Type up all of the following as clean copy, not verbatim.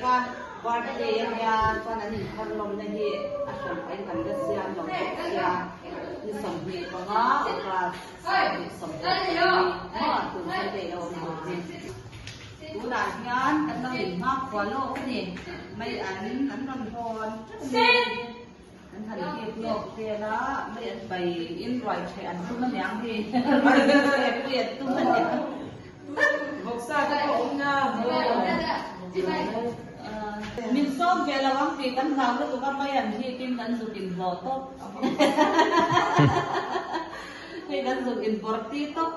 Peka birthday a nia chuan an inthar lawmna hi a hran pahin kan la siam lo bawk sia ni 25 August 20 20 maw tun Sunday lo awm tur hi tunah hian kan lo inhma khual lawk a ni mai an an rawn hawn teuh a ni. An han hip lawk vel a, mai an pai in ruai ṭheh an tum aniang hi, ruai ṭheh pui an tum aniang. Vawksa te pawh awm na. Min sawm ve lo ang tih kan hlau lutuk a, mai an hip in kan zuk in hlawh tawp. Hei kan zuk in bawrh ti tawp.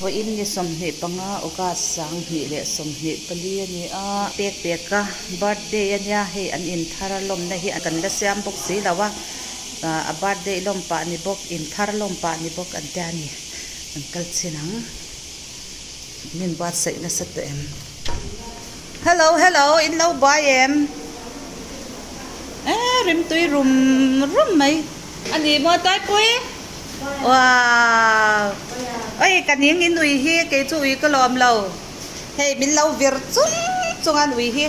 Vawiin ni 25 August 2024 a ni a, pek pek a birthday a nia hei an inthar lawmna hi kan la siam bawk si lo a, a birthday lawm pah ni bawk inthar lawm pah ni bawk an tia ni an kal chin ang an inbuatsaih nasa tawh em. Hello hello in lo buai em eh rimtui rum rum mai a ni maw Taipui. Wow oi ka ning in ui hi kei chu ui ka lawm lo hei min lo vir chung chung an ui hi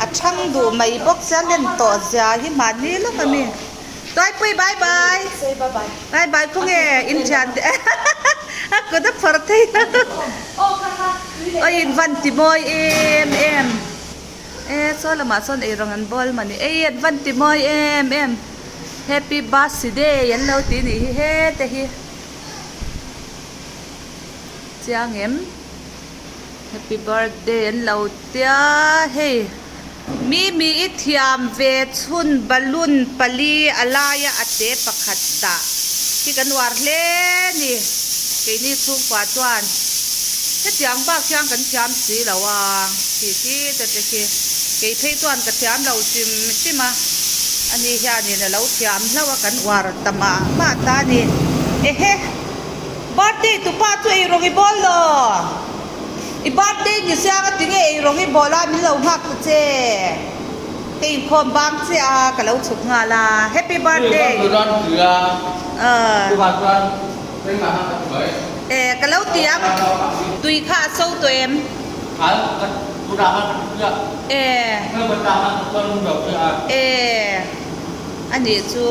a thang duh mai bawk sia len tawh zia hi mahni lawk ami Tuaipui bye bye bye bye khawnge in thian te a kut a phawrh thei oi in van ti mawi em em e saw lamah sawn eirawng an bawl mawni ei an van ti mawi em em. Happy Birthday an lo ti nih hi hete hi chiang em Happy Birthday an lo tia hei Mimi i thiam ve chhun balloon pali a laia a te pakhat dah hi kan uar hle ni keini chhungkua chuan hetiang bak hian kan thiam si lo a tih khi te te khi kei phei chuan ka thiam lo hrim hrim a. Ani hianin a lo thiam hlauh a kan uar ta mah mah ta a ni. Ehe! Birthday tupa chu ei rawng i bawl lo. I birthday ni siang a tinge ei rawng i bawl a min lo nghak ta che. Ka inkhawm bang che a ka lo chhuk nghal a. Happy birthday! E ka lo ti ang. Tui kha a so tawh em? E. E. A nih chu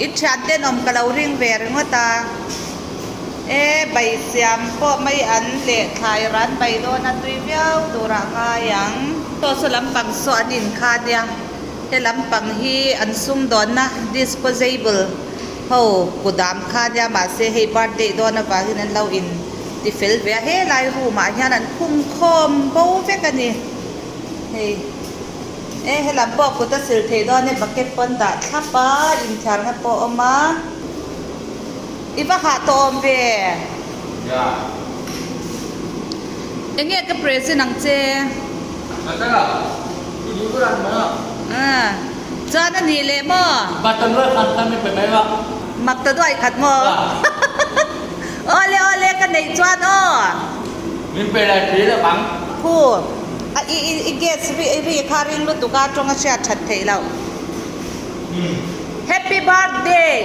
i thian tenawm ka lo ring ve ringawt a. E bai siam pawh mai an leh thlai ran bai dawn a tui viau turah ngai ang. Saw saw lampang saw an inkha nia. He lampang hi an sumdawnna disposable ho kudam kha nia mahse hei birthday dawn avangin an lo in ti fel ve a helai room ah hian an khung khawm bo vek a ni hei e helam pawh kut a sil theih dawn e bucket pawn dah thlap a inthiarna pawh a awm a i va hah tawh awm ve enge ka present ang che chuan a nih leh maw mak ta duai khat maw. Awle awle ka neih chuan aw. Min pe lai thil a bang. Phu a i i i gas ri ri kha ring lutuk a tawng a hriat that theih loh. Happy birthday.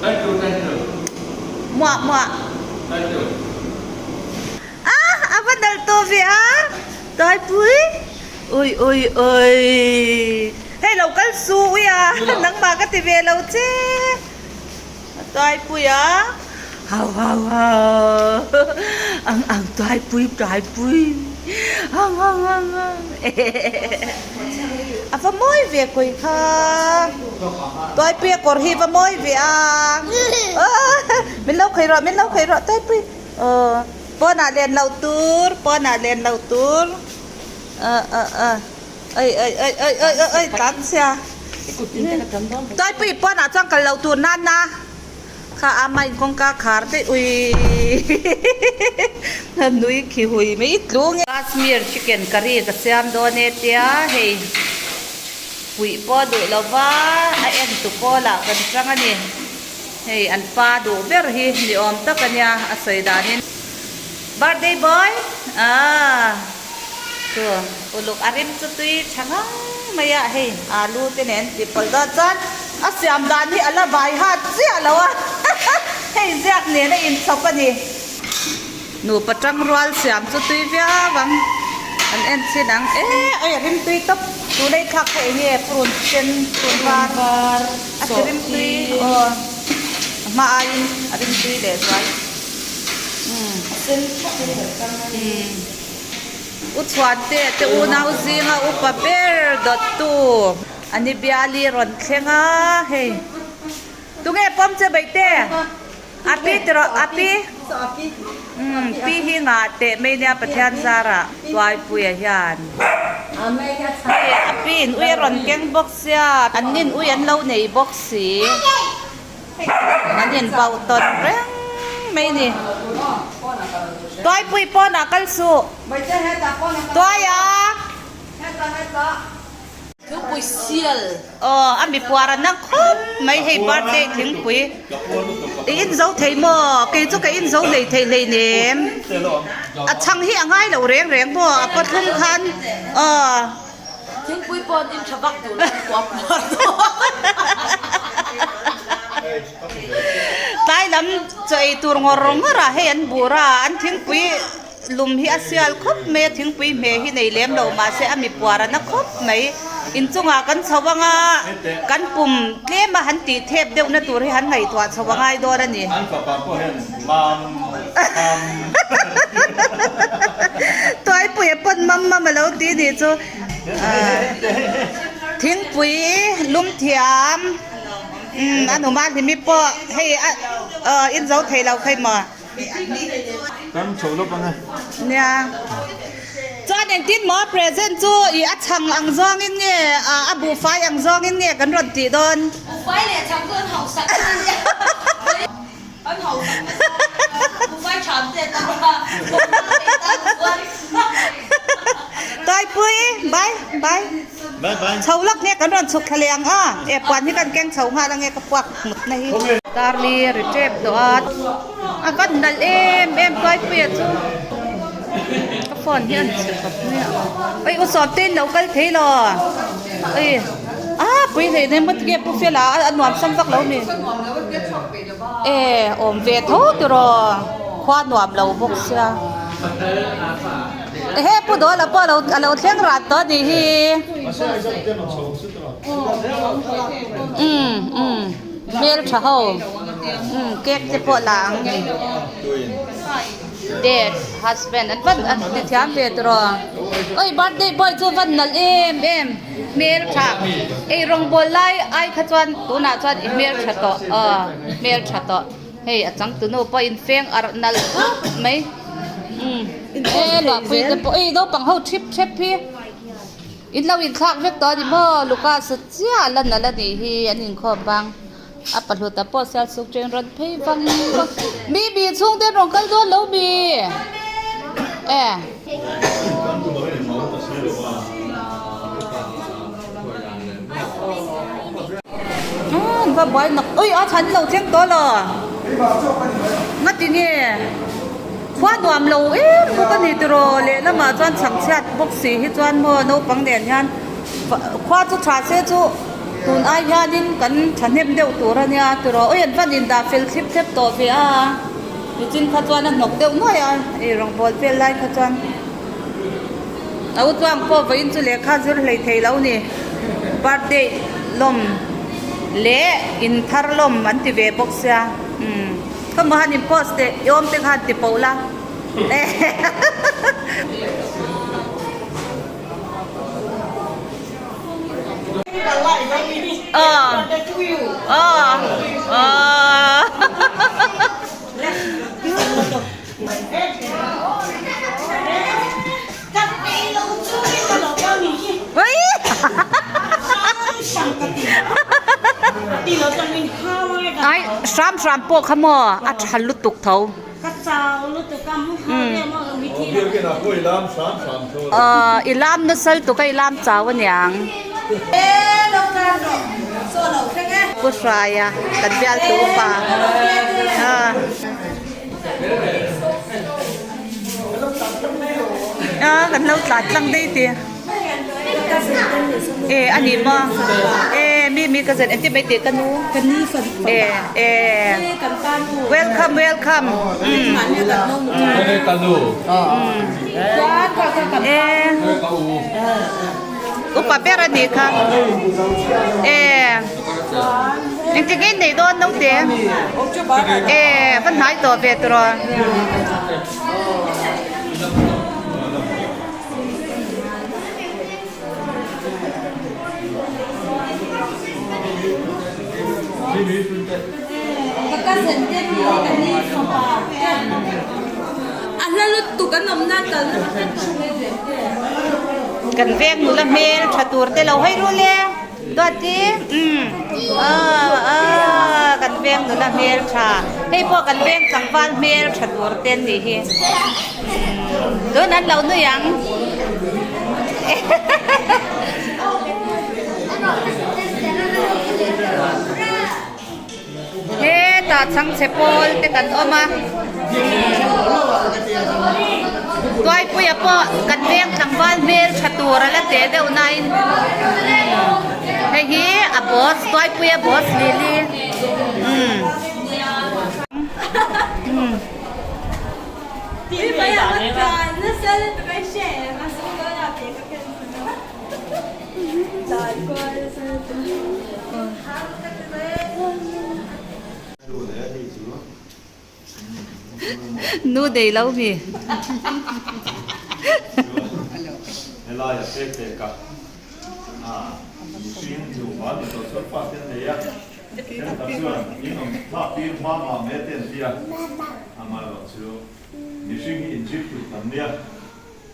Thank you thank you. Muah muah. Thank you. Ah a va nalh tawh ve a Taipui ui ui ui hei lo kal su ui a nangmah ka ti ve lo che. Taipui a hau hau hau ang ang taipui taipui ang ang ang ang a va mawi ve kawi kha taipui a kawr hi va mawi ve a min lo khawi rawh min lo khawi rawh taipui aw pawnah len loh tur pawnah len loh tur ah ah ah. Oi oi oi oi oi oi oi tlan chhia Taipui pawnah chuan kal loh tur nana kha a main kawngka khar daih ui nui khi hui mai tlu nge Kashmir chicken curry ka siam dawn e tia hei puih pawh duh lova a en tu pawlah kan chang a ni hei an pa duh ber hi ni awm tak a nia a sawi danin birthday boy aah. Chu uluk a rim chu tui tha ngang mai a, hei alu te nen tih pawlh dawn chuan a siam dan hi a la vai hat chiah lo a, hei. Birthday ziak nen a inchhawp a ni. Nupa tangrual siam chu tui viau ang. An en chhin ang. E ai a rim tui tawp. Tuna i thlak kha eng nge purun sen purun var a ti rim tui aw a hma aiin a rim tui leh zual. Umm. U Chhuante te unau zinga upa ber dawttu a ni biali rawn thleng a hei. Tunge pawm che baihte? A pi ti rawh, a pi. Umm pi hi ngah teh mai nia Pathian zarah Tuaipuia hian. Hei a pi in ui a rawn keng bawk sia, an nin ui an lo nei bawk si. An inbauh tawn reng mai ni. Tuaipui pawnah kal suh. Tuaia! Thingpui sial. Aw, a mi puar a nang khawp mai hei birthday thingpui. I in zo thei maw? Kei chu ka in zo hlei thei hlei nem. A chhang hi a ngai lo reng reng maw? A pathum khan aw. Thingpui pawn in tha vak duh lo in puar puar dawn. Tlai lam chaw ei tur ngawr ngawr ah hei an bur a, an thingpui lum hi a sial khawp mai a, thingpui hmeh hi nei lem lo mahse a mi puar a na khawp mai. Inchungah kan chho anga kan pum tlem a han tih thep deuh na tur hi han ngaihtuah chho a ngai dawn a ni. An fapa pawh hian mam mam. Tuaipui a pawn mam mam a lo ti nih chu. Thingpui lum thiam umm a numa hlimi pawh hei a aw in zo thei lo kha maw. Kan chho lawk ang e. Nia. Chuan engtin maw present chu i a chhang ang zawngin nge a buhfai ang zawngin nge kan rawn tih dawn. Buhfai leh chhang chu an hausak a nia. An hausak nasa a, buhfai tham te tam a, thawmhnaw nei tan chuan. Taipui, bye bye. Bye bye. Chho lawk nge kan rawn chhuk thla leh ang a, e puan hi kan keng chho nghal ange ka puak mut na hi. Darli ri tep tawh a, a van nalh em em Taipuia chu. Ka phone hi an chhe khawp mai a, oi u sawm te in lo kal thei lo, oi a pui hlei nei maw tinge pu fela a nuam sam vak lo mi. E awm ve tho tiraw khua nuam lo bawk sia ehe pu dawla pawh alo alo thleng rat tawh anih hi umm umm hmeltha ho umm cake te pawh la ang dad husband an van an ti thiam ve tiraw oi birthday boy chu van nalh em em. Hmeltha ei rawngbawl lai ai kha chuan tunah chuan i hmeltha tawh aw hmeltha tawh hei a changtunu pawh in feng arh nalh khawp mai umm he luahpui te pawh ei naupang ho thip thep hi in lo inthlak vek tawh a ni maw Lucas a chiah a la nalh a nih hi an inkhawm bang a pahlut ah pawh sial suk chen rawn phei vang vang mi mi chhungte an rawn kal dawn lo mi e. Umm va buai nak ui a chhan lo thleng tawh lo ngati nge khua nuam lo em bawk a ni tiraw lehlamah chuan chhangchhiat bawk si hi chuan maw naupang nen hian khua chu tha se chu tun ai hianin kan thahnem deuh tur a nia tiraw ui an van indah fel thlip thlep tawh ve a. Nichin kha chuan a hnawk deuh nuai a, ei rawngbawl vel lai kha chuan a u chuang pawh vawiin chu lehkha zir hlei thei lo ni. Birthday lawm leh in thar lawm an ti ve bawk sia umm khawmaw han in post teh i awm te khan ti poh la Aw aw aw Ai hram hram pawh kha maw a tha lutuk tho. Aw i lam nasal tuk a i lam chau aniang. Pu Hraia kan bialtu upa a kan lo tlan tlang daih ti e a ni maw e. mi mi cousin engtin mai tih ka nu Ka ni fa fa e e kan pa nu welcome welcome mahni a kan no nu Ka nu. Chuan ka ka kan e Ka u. Upa ber a nih kha e engtin nge nei dawn naute e va hnai tawh ve tawh Ka cousin te hi ka ni fapa te a hla lutuk an awm nan kal na hret tawh mai ve te. Kan veng nula hmel tha tur te lo hawi rul e Duati umm aw aw kan veng nula hmel tha hei pawh kan veng tlangval hmel tha tur te an nih hi tun an lo nui ang. Hetah chhangchhe pawl te kan awm a Tuaipuia pawh kan veng tlangval hmel tha tur a la teh deuh nain hei hi a boss Tuaipuia boss Lily umm. Nu nei lo mi. Helaia pek pek a, mihring nupa ni tawh chuan fa te an nei a. Thenkhat chuan in awm thlak tir hma mah mai te an ti a, amaherawhchu mihring hi inzir tur kan nia,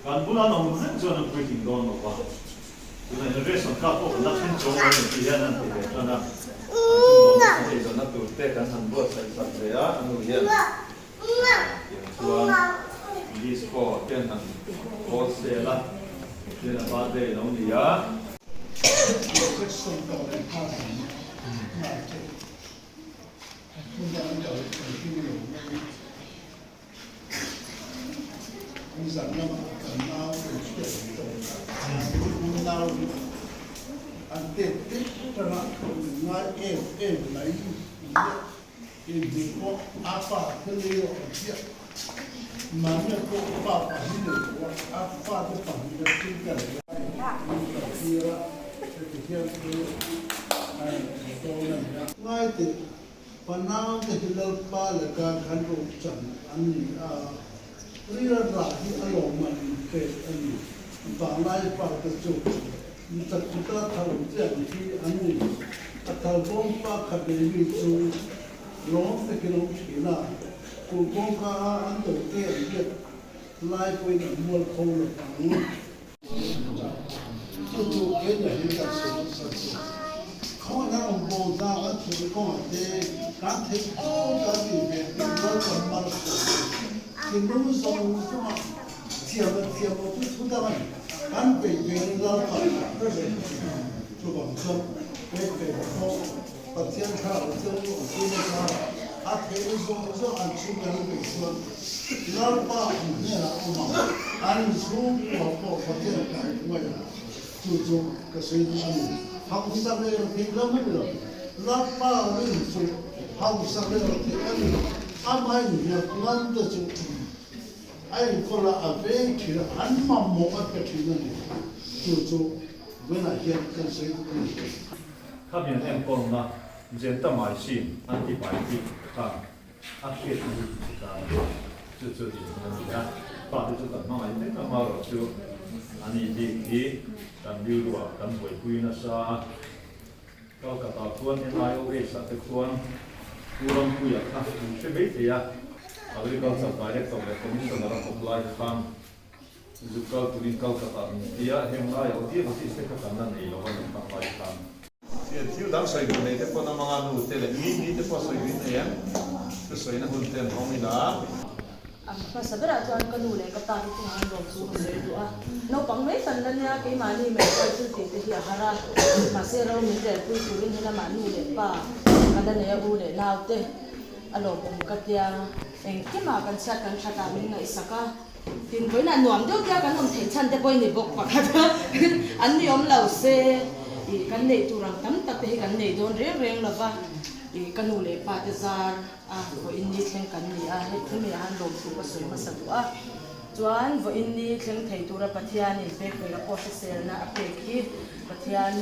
kan bula an awm reng chuan an puitling dawn lo va, tunah innovation kha pawh kan la thleng chuang lo a ni tih hian an ti ve tan a, an sumdawnna kan eizawnna tur te kan han buatsaih sak ve a, a nu hian tiang chuan disco te an han wholesale a, tichuan a birthday a lo ni a. Panaute hi Lalpa laka kan ruhchan an ni a, ria rah hi a lawmman pek a ni. Vanglai pate chu michakkuta thal chiang hi an ni. A thal kawngpa kha baby chu lawm takin a awm thin a, kulh kawngka a an do te an biak lai pawhin an mual pho lo ang. Chu chu Kenya hi kan sawi nasa chu. Khawngaihna rawngbawlna kan thawhna kawngah te kan theih tawk kan tih ve tih rual kan mar sual lo. Thinlung zawng zawngah thiam leh thiam loh chu thu dang a ni. Kan peih ve in Lalpa tah ber reng a ni. Chuvang chuan pek ve pawh Pathian thlarau thianghlim awm pui nasa a theihna zawng zawng an chhung kan peih chuan Lalpa an hnenah awm ang, an chhungkua pawh Pathian kai hruai ang. Chu chu ka sawi duh a ni. Hausa leh rethei lam a ni lo. Lalpa rin chu hausa leh rethei a ni lo. Amah inhnial ngan te chu a enkawl a, a veng thin a, an mamawh a pe thin a ni. Chu chu vawiinah hian kan sawi duh a ni. Khami an enkawlna Gentamicin antibiotic khan a hriat hi a tan a, chu chu dinhmun a ni a. Fate chu kan hmangaih vek a, amaherawhchu a ni bik hi kan rilruah kan buaipui nasa a. Kolkata khuan NIOH ah te khuan Pu Rampuia kha an hre mai thei a, Agriculture Director leh Commissioner a thawk lai khan Zuk kal turin kal ka ta min ti a, heng laiah aw diak office te kha kan la nei lo a ni hmang lai khan. Thil dang sawi duh nei te pawh namanga nu te leh mi mi te pawh sawi duh in nei em? Thu sawina hun te an hawng ila. A hmasa berah chuan ka nu leh ka pa te chungah an lawm chu ka sawi duh a, naupang mai fan la nia keimahni mai pawh thil tih te hi a har a, mahse ro min relpui turin helamah nu leh pa ka la nei a u leh nau te a lawmawm ka tia engkimah kan chhiat kan that ah min ngaihsak a. Tin, vawiinah nuam deuh tia kan awm theih chhan te pawh i ni bawk pakhat a, an ni awm lo se. Ih kan neih tur ang tam tak te hi kan nei dawn reng reng lo va, ih ka nu leh pa te zar a vawiin ni thleng kan ni a, hei khumi ah han lawmthu ka sawi hmasa duh a. Chuan vawiin ni thleng thei tura Pathianin pek ve ka pawh hriselna a pek hi Pathian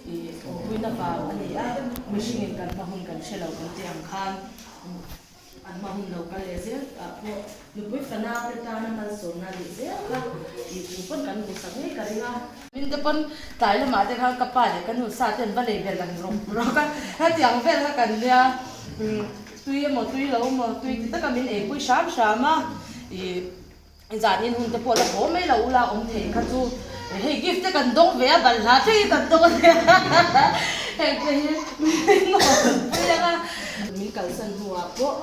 ih awmpuina vang a ni a, mihringin kan hma hun kan hre lo kan tih ang khan. An hma hun lo kal leh zel ah pawh nupui fanau te tana malsawmna leh zel kha tih tur pawn kan duhsak ngei ka ring a. Min te pawn tlai lamah te khan ka pa leh ka nu sa ten va lei vel ang rawk rawk a, hetiang vel kha kan nia tui emaw tui lo emaw tui ti taka min eipui hram hram a ih. Zan in hun te pawh la haw mai lo ula awm thei kha chu hei gift te kan dawng ve a balhla thleng hi kan dawng a nia heng te hi min awm pui ang a. Min kalsan hnuah pawh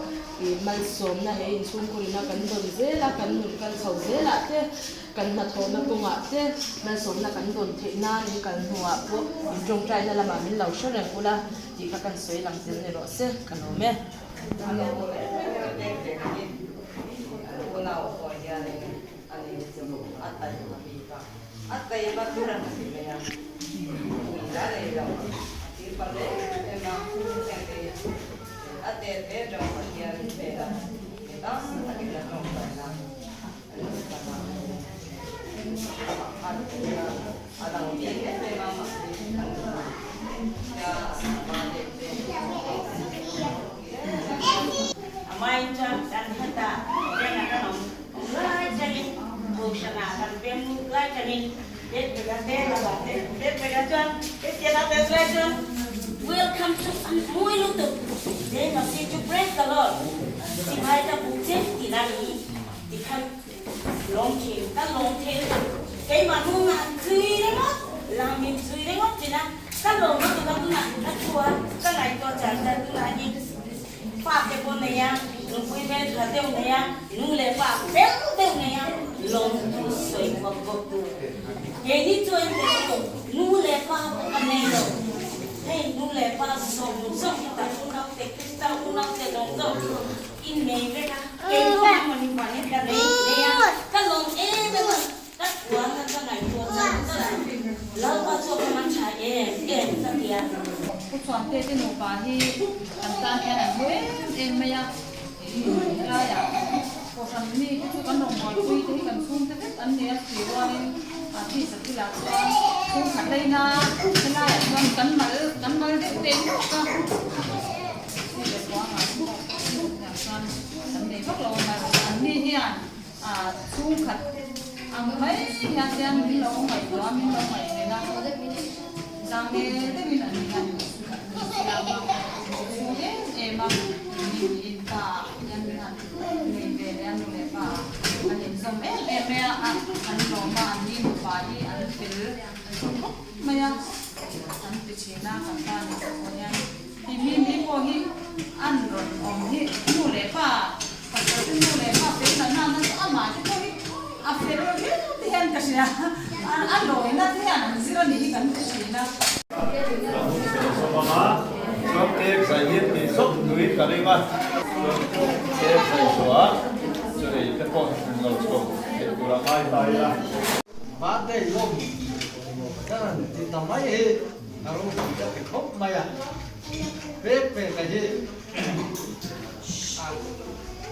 ih malsawmna he inchhungkhur ina kan dawn zel a, kan nun kal chho zelah te kan hnathawhna kawngah te malsawmna kan dawn theih nan in kal hnuah pawh in tawngtaina lamah min lo hre reng ula tih kha kan sawi lang tel ni rawh se ka lawm e. Pu Chuante te nupa hi kan tan hian an hmu em em mai a, helaiah kohhran mi te chu kan rawngbawlpui te hi kan chhungte vek an ni a, chutih rualin tisa thilah chuan chhungkhat leina helaiah chuan kan mal kan mal deuh teh nuak a, hei leh kuangah pawh tiang chuan kan nei vak lo a, mahse anni hian chhungkhat ang mai hian hian min lo ngaihtuah a, min lo ngaihven a, zangel deuhin an hian min siam a, min chhung em em a, mi niin pa hian min han nei ve leh a, nu leh pa an inzawm em em mai a, an lawm a, an ni nupa hi an fel khawp mai a, an ti thin a, kan pa ni pawh hian. Ti mi mi pawh hi an rawn awm hi nu leh pa pasal te nu leh pa fel na na na chu amah te pawh hi a fel viau te hian ka hria a lawina te hian an zir a nih hi kan hre thin a. Ka hun fel zawm ang a, chuan cake zai hian tih zawk nuin ka ring a, chuan cake zai zuah chu ei te pawh lo chho theih tur a ngai ta ila. Birthday lawm ka rawn ti ta mai hi. A ropui ka ti khawp mai a, pek pek a hi a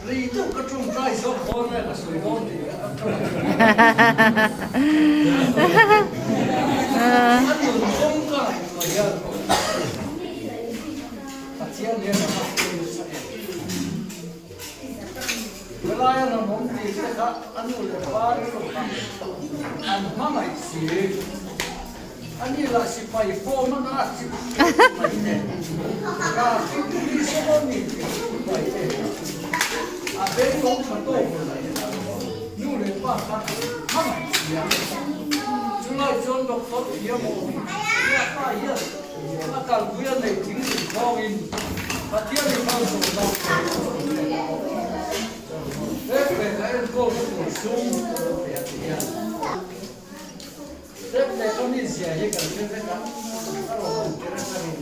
ri deuh ka tawngtai zawk dawn nge ka sawi dawn tih ka hre lo. A nun kawng ka ngaihtuah hian Pathian hian a va hruai nasa em. Helaia rawn awm tih te kha a nu leh pa rilru kha an hmangaih si. Ani lah sipai form a nga chip mai te, traffic police emaw ni tih mai te, a beng lo tha tawk nu leh pa kha hmangaih thiam. Chulai chuan doctor thiam awm nia pa hian a kalpui a nei thing rin thawngin Pathian in malsawmna vek vek a enkawlna tur sum pe a ti hian. Step leh ka mizia hi kan hre vek a, a rawn awm tir atangin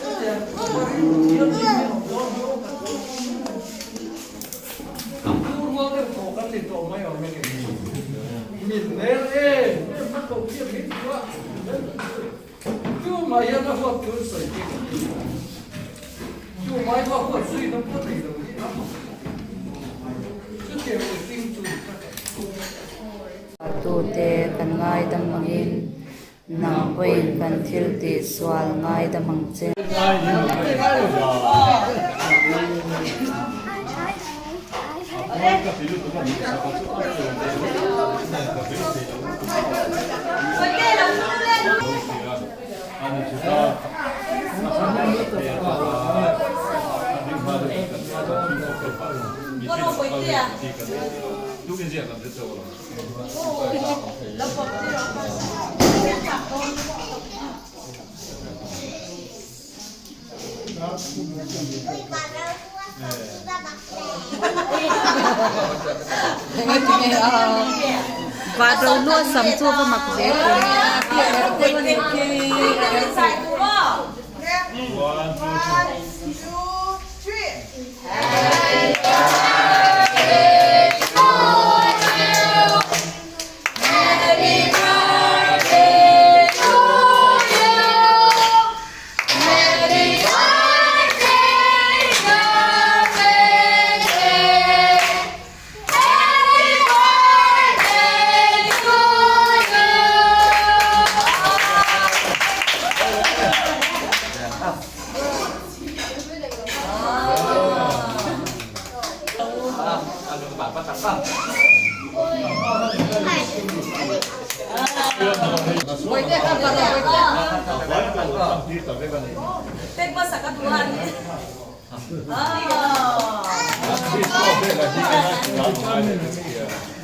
hetiang khawpa rilru thianghlim hi awm dawn hi awm ka tum. A pu rual deuh tawh kan ni tawh mai awm e kei. Min nel em em na ko khian min duh a. Tumah hian a huat tur sawi bik a ni. Tumah hi a huat zuina pawh nei lo hi a mak a ni. Chutiang mihring chu ka hre thung. Tute kan ngaidam angin nang pawhin kan thil tih sual ngaidam ang che. Vado lu a sam chu a va mak ve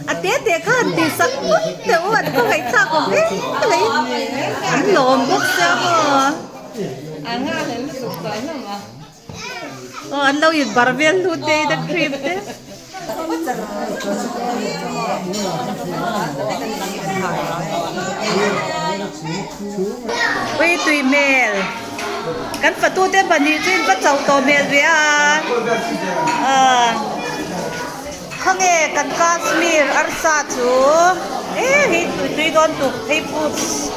A te te kha han tih sak pawp teh u an khawngaihthlak awm hle mai an lawm bawk sia maw aw an lo in bar vel hnu te in a cream te. Ui tui hmel kan fatu te pahnih chu in va chauh tawh hmel ve a ah khawnge kan Kashmir arsa chu e hei tui tui dawn tuk hei pu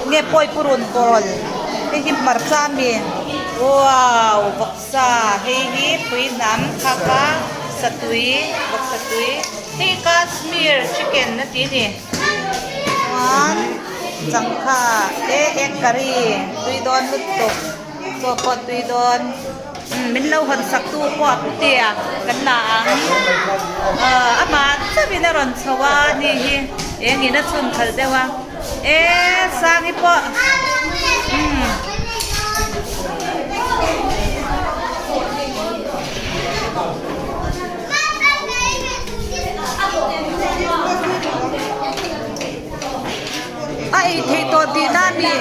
nge pawi purun pawl hei hi hmarcha ami wow vawksa hei hi pui hnam khaka satui vawksa tui hei Kashmir chicken a ti a ni. Chuan changkha e egg curry tui dawn lutuk chaw pawh tui dawn umm min lo hawn sak tu pawh a putea kan la ang ahh amah chauhin a rawn chho a ni hi eng in a chhun khalh deuh a e sangi pawh umm. A ei theih tawh tih na a mi?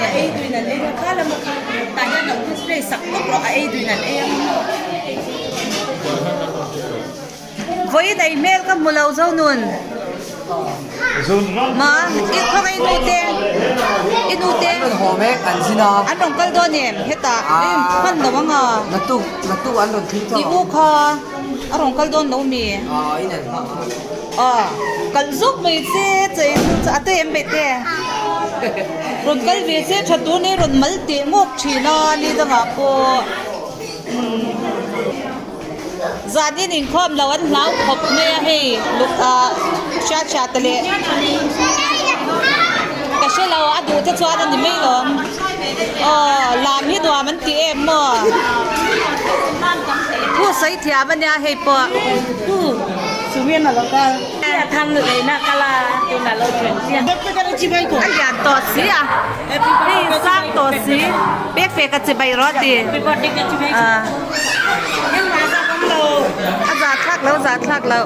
Vawiin ei hmel ka hmu lo zo nun. Ma i khawngaih i nu te i nu te An rawn haw mek an zin a. An rawn kal dawn em hetah hman lo ang a. Naktuk naktuk an rawn thil chauh I u kha a rawn kal dawn lo mi? Aw in an hmang a. Aw kal zuk mai che chei chu a te em bei te. Rawn kal ve che tha tur nei rawn mal teh ngawk thin a ni dangah pawh. Zan in inkhawm lo an hlau khawp mai a hei luk ah hria hria te leh ka hre lo a duh te chuan a ni mai lawm aw lam hi nuam an ti em maw thu sawi thiam a nia hei pawh. A lian tawh si a hei sang tawh si pek pek a chibai rawh a ti ah. A za thlak lo za thlak lo.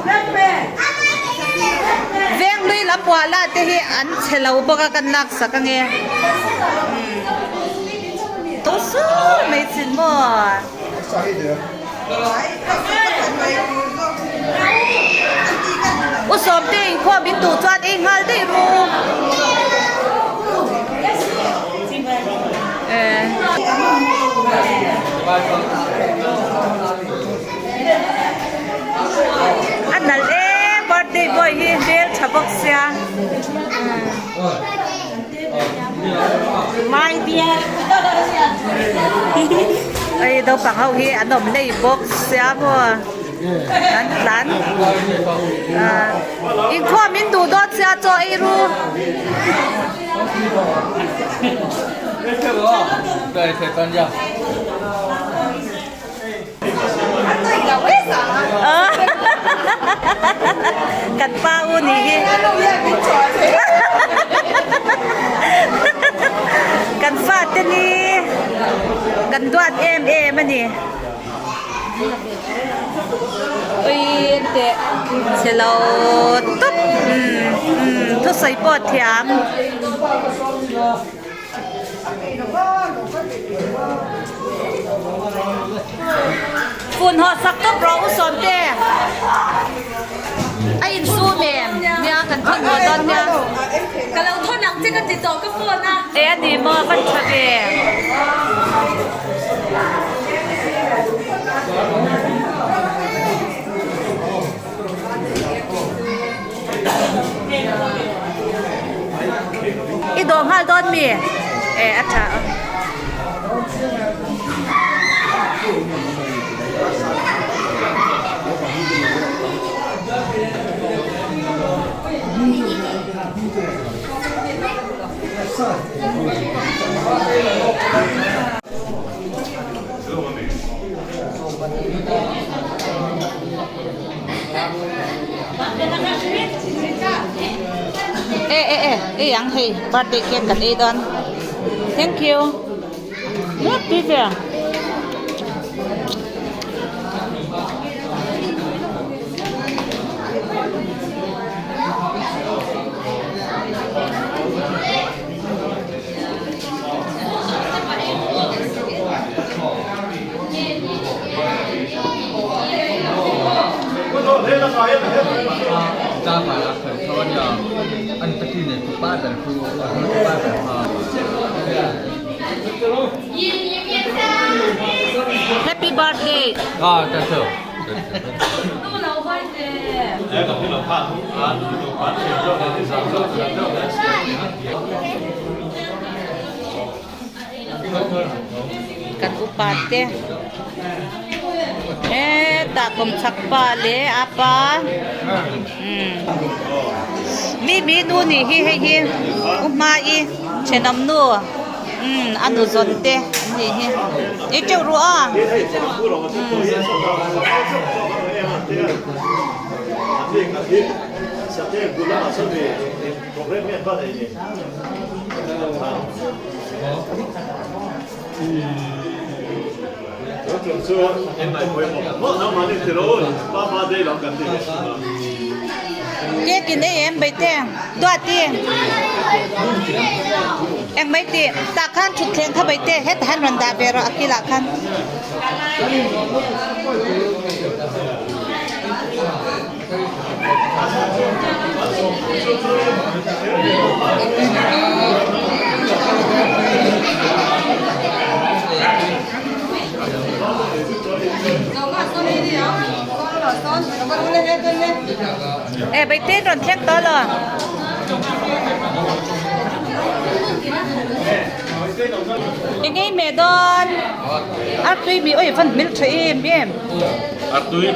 Veng lui lam buah lah te hi an chhe lo bawk a kan lak sak ange. To sur mai chin maw. U Sawmte inkhawm in duh chuan ei nghal daih ru. A nalh e birthday boy hi hmel tha bawk sia. My dear Ei naupang ho hi an awm hlei bawk sia maw an tlan inkhawm in duh dawn sia chaw ei ru. Kan pa u nih hi kan fate ni kan duat em em a ni ui teh chhe lo tawp thusawi pawh a thiam. Phun haw sak tawp rawh u Sawmte. A insum em? Nia kan thawn haw dawn nia. Ka lo thawn ang che ka ti tawh ka phone a. E a ni maw van tha ve. I dawh nghal dawn mi? E a tha a. E e e ei ang hei birthday cake kan ei dawn thank you tui ve. Happy birthday. Kan upa te hetah kawmchhak pa leh a pa mi mi nu nih hi hei hi u hmai thenawm nu a nu zawn te an nih hi i teuh ruh a. Cake in ei em Baite Duati eng mai tih tah khan thutthleng kha Baite hetah hian rawn dah ve rawh a kilah khan. E Baite rawn thleng tawh lo. Eng ei meh dawn Artui mi awi van hmel tha em em. Artui.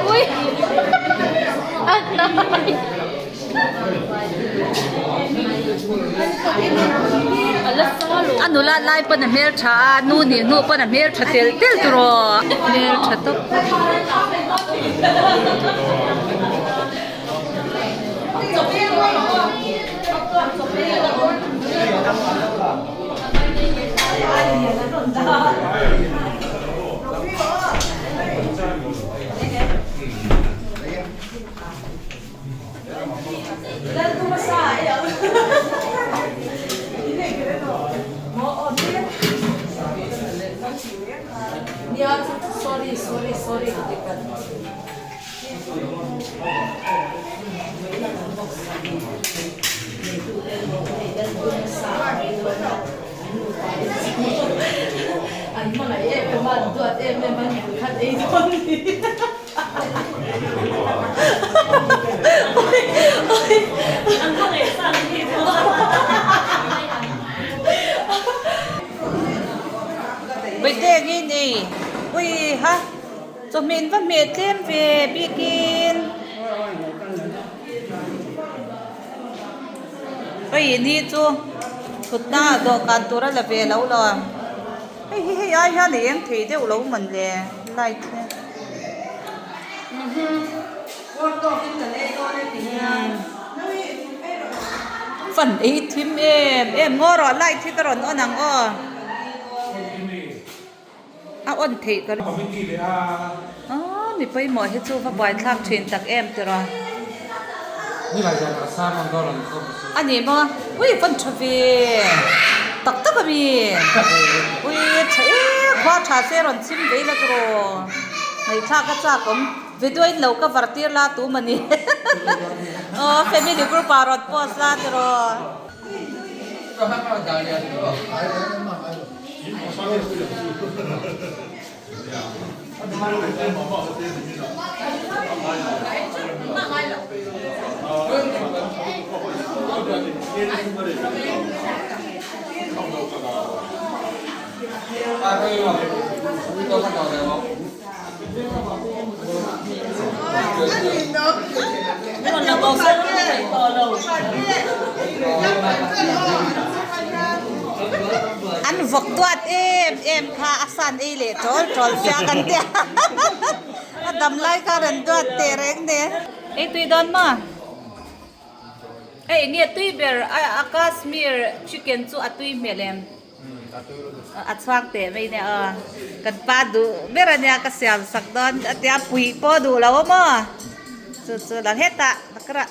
Ui A nula lai pawn a hmel tha a nu nih hnu pawn a hmel tha tel tel tur aw hmel tha tawp. Nupa te chu an hmangaih em em a, an duat em em a, an khat ei dawn ni. Bawihte nge nei? Ui ha! Chawhmeh in va hmeh tlem ve bikin. Hei ni chu thutna dawhkan tur a la ve lo lo. Hei hi hei ai hian a eng thei deuh lo mawn le light hi. Fan ei thim em em ngaw rawh light hi ka rawn on ang aw. A on theih ka ring. Aw mi pawimawh hi chu va buaithlak thin tak em tiraw. A ni maw? Ui van tha ve tak tak a mi. Ui tha e khua tha se rawn chim vei la tiraw. Ngaihthlak a chak awm. Video in lo cover tir la tu mawni. Aw family group ah rawn post la tiraw. An vawk duat em em kha a san ei leh tawl tawl sia kan tia a dam lai khan an duat teh reng nen. Ei tui dawn maw? Hei enge tui ber a Kashmir chicken chu a tui hmel em? A chhuak teh mai nia aw. Kan pa duh ber ania ka siam sak dawn a tia puih pawh duh lo a maw? Chu chu lang hetah takrah.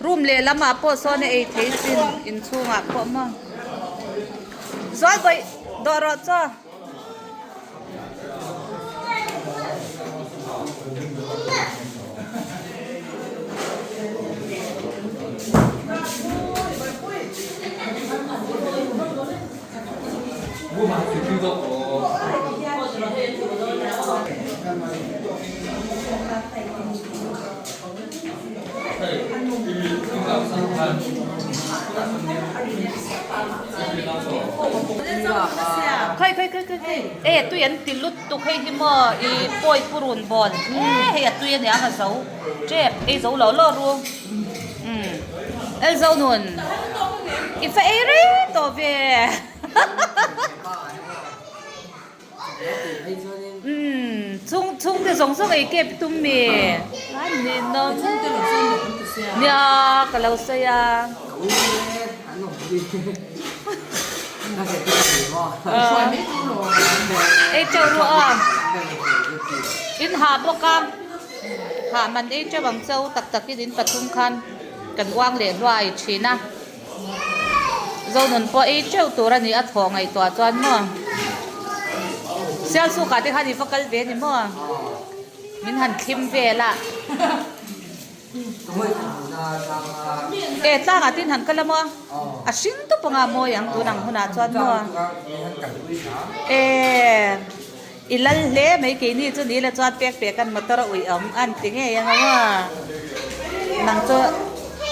Room lehlamah pawh sawn a ei thei sin inchhungah pawh maw. Zual bawih dawh rawh chaw. Khawi khawi khawi khawi khawi e tui an ti lut tuk hei hi maw i pawi purun bawl e hei a tui ania ka zo tep ei zo lo lo ru umm Elzo nun i fa ei rei tawh ve. Umm chhung chhungte zawng zawng ei kep tum mi an ni nawm nia ka lo sawi a. Ei teuh ru a in hah bawk a hah man ei teuh ang cheu tak tak in in pathum khan kan uang leh hluai thin a. Zonun pawh ei teuh tur a ni a thawh ngaihtuah chuan maw Sialsukah te khan i va kal ve a ni maw min han thlim vel a e tlangah tin han kal a maw a hring tawp anga mawi ang tun ang hunah chuan maw e i lal hle mai keini chu ni la chuan pek pek an motor a uih awm an ti ngei ang a maw nang chu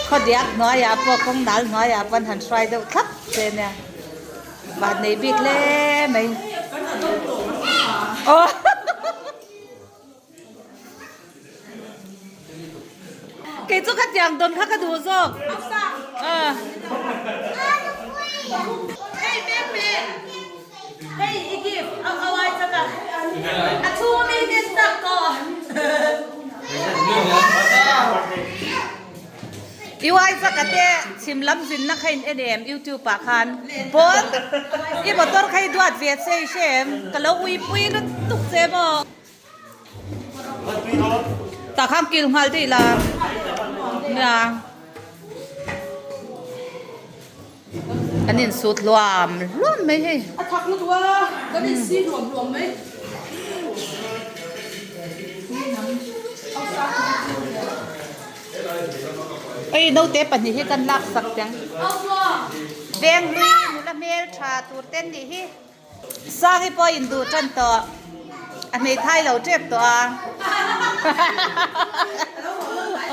khaw diak hnuaiah pawh kawng nal hnuaiah pawh an han hruai deuh thlap che nia van nei bik hle mai aw. Kei chu khatiang dawn kha ka duh zawk. Hei Pepe, hei i gift a awai chak a, a chhung ami hi stuck ko. I uai chak a te chhim lam zinna kha in en em youtube ah khan pawn i motor kha i duat ve che i hre em ka lo uipui lutuk che maw. Tah khan kil nghal daih la nia kan insut hluam hluam mai hei. A thak lutuk a kan insi hluam hluam mai. Hei naute pahnih hi kan lak sak teng. Veng hlui nula hmel tha tur te an nih hi. Sangi pawh a induh tan tawh. A hmeithai lo tep tawh a.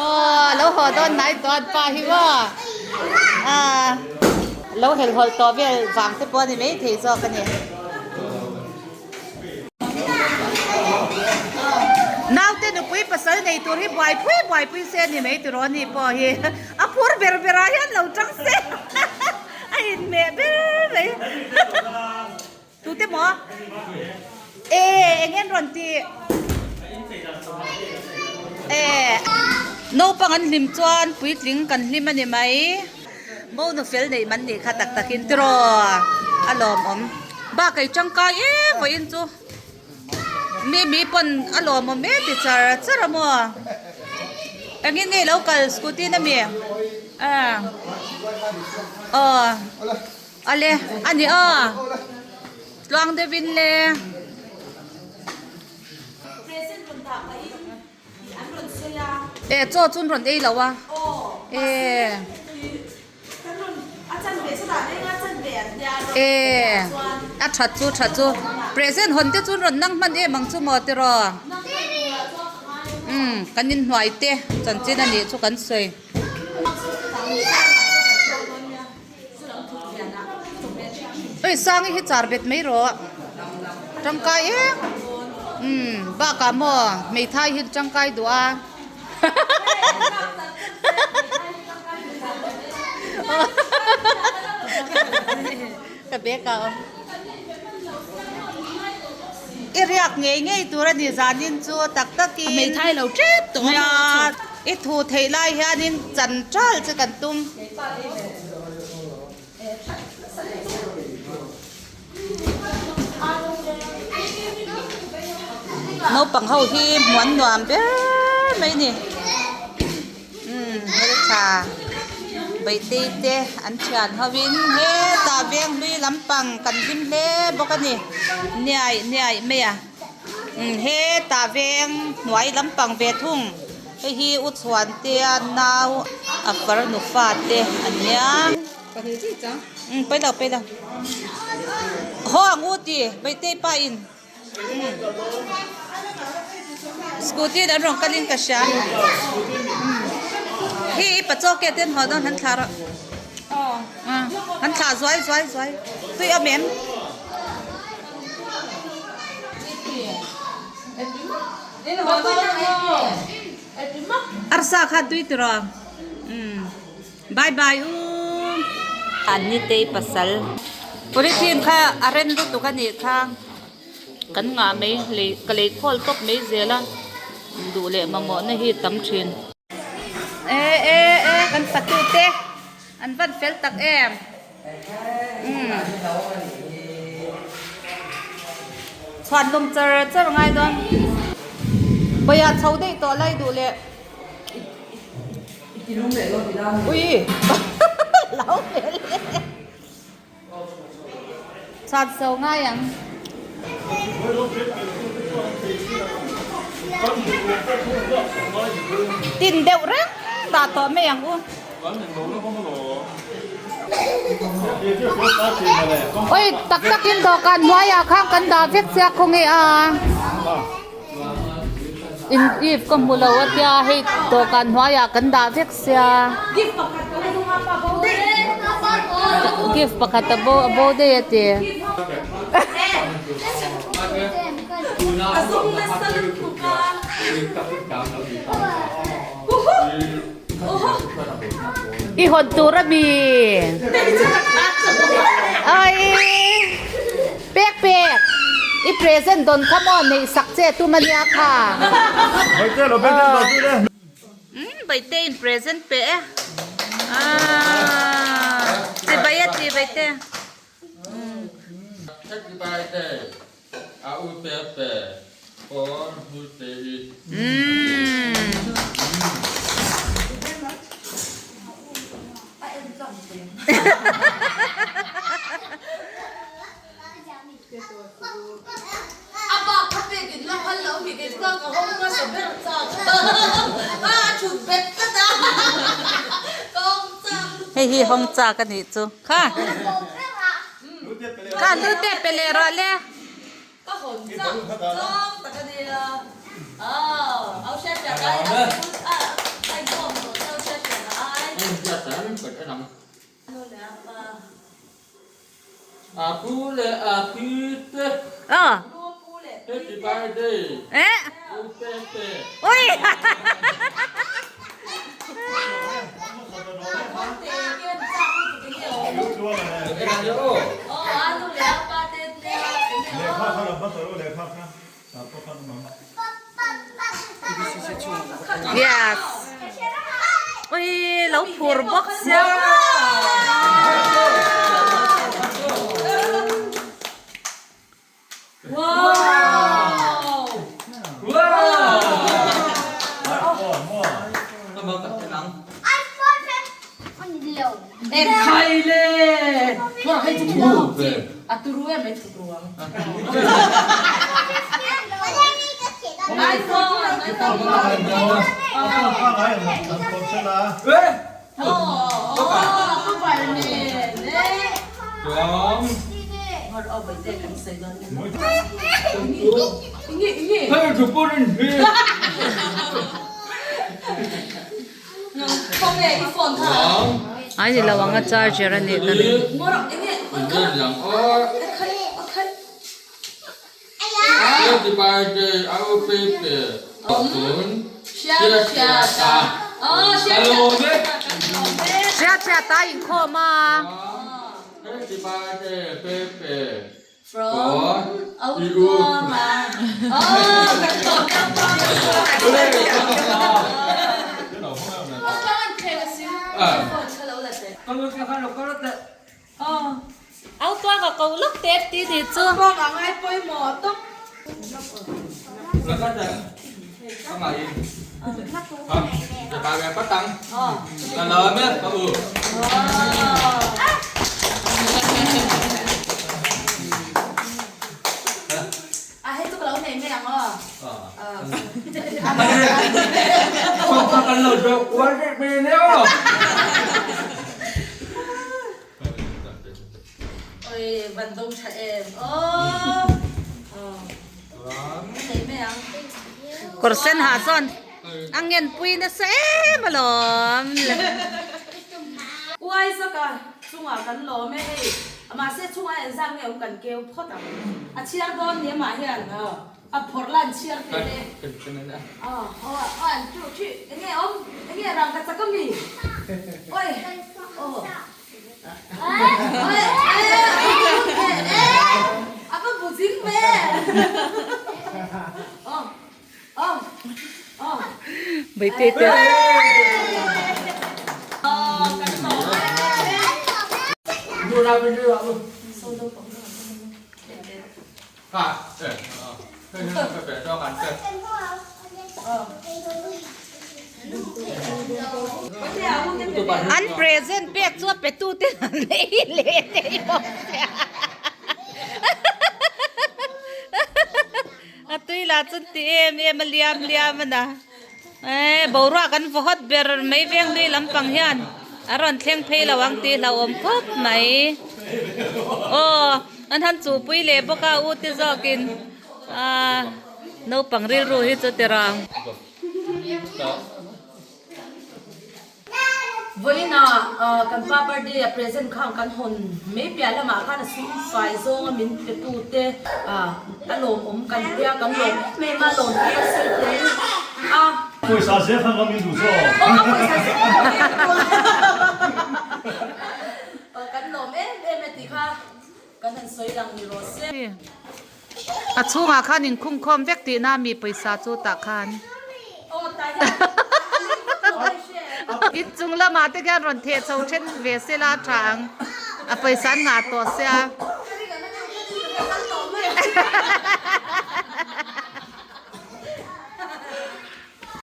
Aw lo haw dawn hnai tawh an pa hi maw. Aaa lo helhhawlh tawh vel vang te pawh a ni maithei zawk a ni. Naute nupui pasal nei tur hi buaipui buaipui se ni mai tiraw ni pawh hi a phur ber ber ah hian lo tang se a inhmeh ber mai tute maw e eng nge an rawn tih e naupang an hlim chuan puitling kan hlim a ni mai. Mo nu fel neih man nih kha tak takin tiraw a lawmawm bak ei tangkai em vawiin chu mi mi pawn a lawmawm em ti char char a maw engin nge lo kal scooty na mi ah aw ale ani aw tluang deuhin le. E chaw chu an rawn ei lo a e e a that chu tha chu present hawn te chu an rawn nang hman em ang chu maw tiraw umm kan inhnuai te chanchin a nih chu kan sawi. Oi Sangi hi char bet mai rawh tangkai em umm bakah maw hmeithai hi tangkai duh a ka bag ah a awm i riak ngei ngei tur a ni zanin chu tak takin hmeithai lo tep tawh a i thu theih lai hianin chan tal che kan tum. Naupang ho hi hmuan nuam ber mai a ni umm hmeltha Bawihtei te an thian ho in hetah veng hlui lampang kan hlim hle bawk a ni niaih niaih mai a umm hetah veng hnuai lampang ve thung. Hei hi U Chhuantea nau a farnu fate an nia. Umm pawi lo pawi lo. Haw ang u ti Baitei pa in. Umm scooty in an rawn kal in ka hria. Umm hi i pachaw ke ten haw dawn han thlah rawh. Umm han thlah zuai zuai zuai tui awm em. Arsa kha tui tiraw umm bye bye u an ni tei pasal polythene kha a ren lutuk a nih kha kan ngah mai lei ka lei khawl tawp mai zel a duh leh mamawh na hi tam thin e e e kan fatu te an van fel tak em. Chhuan lum char char ngai dawn. Bawihah chho daih tawh lai duh leh. Ui lo hmel e. Chhuan so ngai ang. Tin deuh reng dah tawh mai ang u. Oi tak takin dawhkan hnuaiah khan kan dah vek sia khawnge a in if ka hmu lo a tia hei dawhkan hnuaiah kan dah vek sia gift pakhat a bo a bo daih a ti. I hawn tur a mi? Ai pek pek i present dawn kha maw neih sak che tum a nia kha. Umm Baite in present pe e. Aaa chibai a ti Baite. Happy birthday a u pe pe pawn hu te i. Hei hi hawng chak a nih chu. Kha. Kha lu te pe leh rawh le. Aw. Eh. Ui. Yes. Ui, lo phur bawk sia. Ai ni lo ang a charger a nih ka ring. Hria hria ta inkhawm a. Au tuang a ko lawk te ti ni chu. Kawr sen ha chuan a ngen pui nasa em alawm le. Uai zaka chungah kan lawm e hei mahse chungah hian zak nge awm kan keu phawt ang a chhiar dawn ni amah hian a phawrh la an chhiar thei le aw aw an chu chi enge awm enge rangka chak ami oi aw. Baite te. An present pek chu a petu te an ei leh thei bawk sia. A tui lah chu ti em em a liam liam a na. Eee boruak an vaw hawt ber mai veng hlui lampang hian a rawn thleng phei lo ang tih hlauhawm khawp mai. Aw an han chuhpui leh bawk a u te zawkin aaa naupang rilru hi chu ti rang. Vawiina kan pa birthday a present khang kan hawn mai piah lamah khan a sum fai zawnga min pe tu te a lawmawm kan tia kan lawm em em a lawm hi a sawi tel a. Pawisa zel khan ram in duh zawk. Aw a pawisa zel khan ram in duh zawk. Kan lawm em em e tih kha kan han sawi lang ni rawh se. A chhungah khan inkhungkhawm vek tihna mi pawisa chu tah khan inchung lamah te khian rawn theh chho then ve se la a tha ang a pawisa an ngah tawh sia.